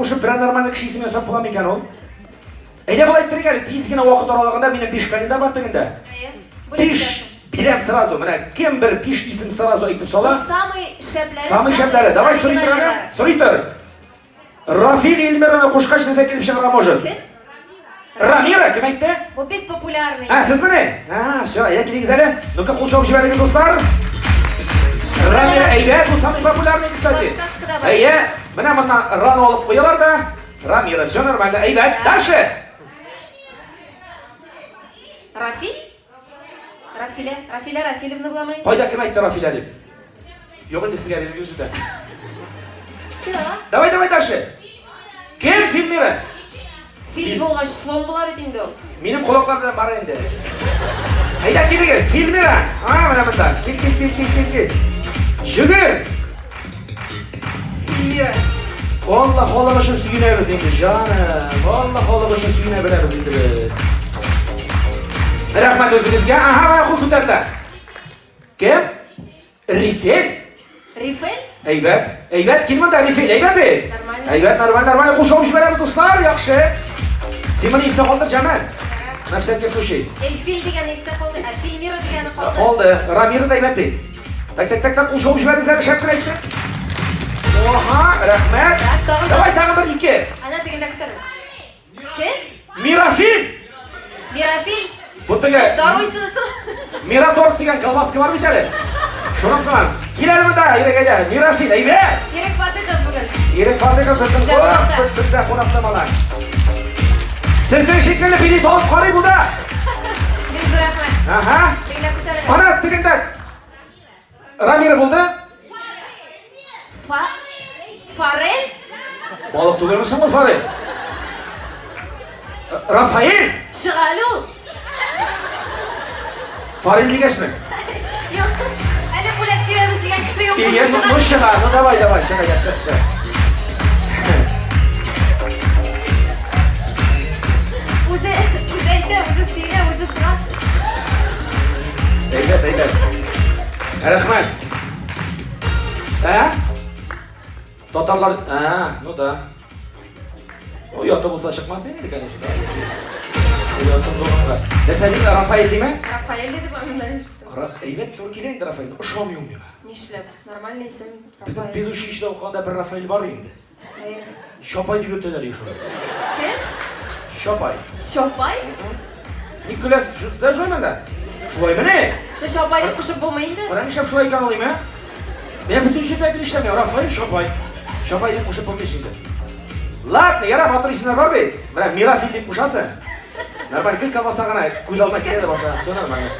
Кушып берәр нормальный кеше исеме ясап була микән ул? Әйдә болай иттерик әле, тиз генә вакыт аралыгында минем биш календарь бар тегендә. Биш бирәм сразу. Менә кем бер биш исем сразу әйтеп сала? Ну, самый шәпләре. Самый шәпләре. Давай сорый тор әле. Сорый тор. Рафил Эльмираны кушкач нәрсә килеп чыгарга может? Кем? Рамира, кем әйтте? Бу бик популярный. А, сезмени? А, все, әйдә килегез әле. Ну-ка, кул чабып җибәрегез, дуслар. Рамира, әйдә, бу самый популярный, кстати. Әйе, менә моннан рано алып куялар да. Рамира, все нормально. Әйбәт, дальше. Рафиль? Рафилә, Рафилә Рафилевна буламыни? Кайда кем әйтте Рафилә дип? Юк инде сезгә биреп йөз үтә. Син ала? Давай, давай дальше. Кем Фильмира? Фил булгач, слон була бит инде ул. Минем колаклар белән бара инде. Әйдә килегез, Фильмира. А, менә монда. Кил, кил, кил, кил, кил, кил. Жүгер. Фильмира. Алла халык өчен сөенәбез инде, җаным. Алла халык өчен сөенә беләбез инде без. Рәхмәт үзегезгә. Ага, менә кул күтәрде. Кем? Рифель? Рифель? Әйбәт. Әйбәт, кил монда, Рифель, әйбәт бит. Нормально. Әйбәт, нормально, нормально. Кул чабып җибәрәбез, дуслар, яхшы. Син моны истә калдыр, Җәмәл. На всякий случай. Эльфил дигәне истә калды, ә Фильмира дигәне калды. Калды. Рамира да әйбәт бит. Так, так, так, так, кул чабып җибәрегез әле, шәп кенә әйтте. Оха, рәхмәт. Так, тагын Давай, тагын бер ике. Ана тегендә күтәрелә. Кем? Мирафил! Мирафил. Бу теге Дару исеме соң? Мираторг дигән колбаска бар бит әле. Шуның сыман. Кил әле монда, Ирек әйдә. Мирафил, әйбәт. Ирек Фатыйхов бүген. Ирек Фатыйхов безнең Бездә кунакта. Бездә кунакта малай. Сезнең шикелле билет алып карый бу да. Бик зур рәхмәт. Ага. Тегендә күтәрелә. Ана тегендә Рамира булды. Фа Фарель? Балык түгелме соң ул Фарель? Рафаэль? Чыга әле ул. Фарель дигәчме? Юк. Әле бүләк бирәбез дигән кеше юк. Ие, Чыга. ну чыга. Ну давай, давай, чыга, я чык, чык. Үзе, үзе әйтә, үзе сөенә, үзе чыга. Әйбәт, әйбәт. Рәхмәт. Ә? Татарлар, а, ну да. Ояты булса чыкмас инде, конечно. Оятын булганга. Нәрсә дим, Рафаэль димә? Рафаэль диде бу, мин ишеттем. Әйбәт туры килә инде Рафаэль. Ошамый ул миңа. Нишләп? Нормальный исем. Безнең Рафаэль. педучилищеда укыганда бер Рафаэль бар инде. Әйе. Чапай дип йөртәләр ие шуны. Кем? Чапай. Чапай? Ник көләсез? Сездә шулай мәллә? Шулай мени? Ну, Чапай дип кушып булмый инде. Кара нишләп шулай икән ул, име? Менә бөтен җирдә гел эшләми. Рафаэль Чапай. Чапай дип кушып булмый инде. Ладно, яра, матур исемнәр бар бит. Менә Мирафил дип кушасың. Нормаль, гел колбаса гына күз алдына килә дә баша. Все нормально.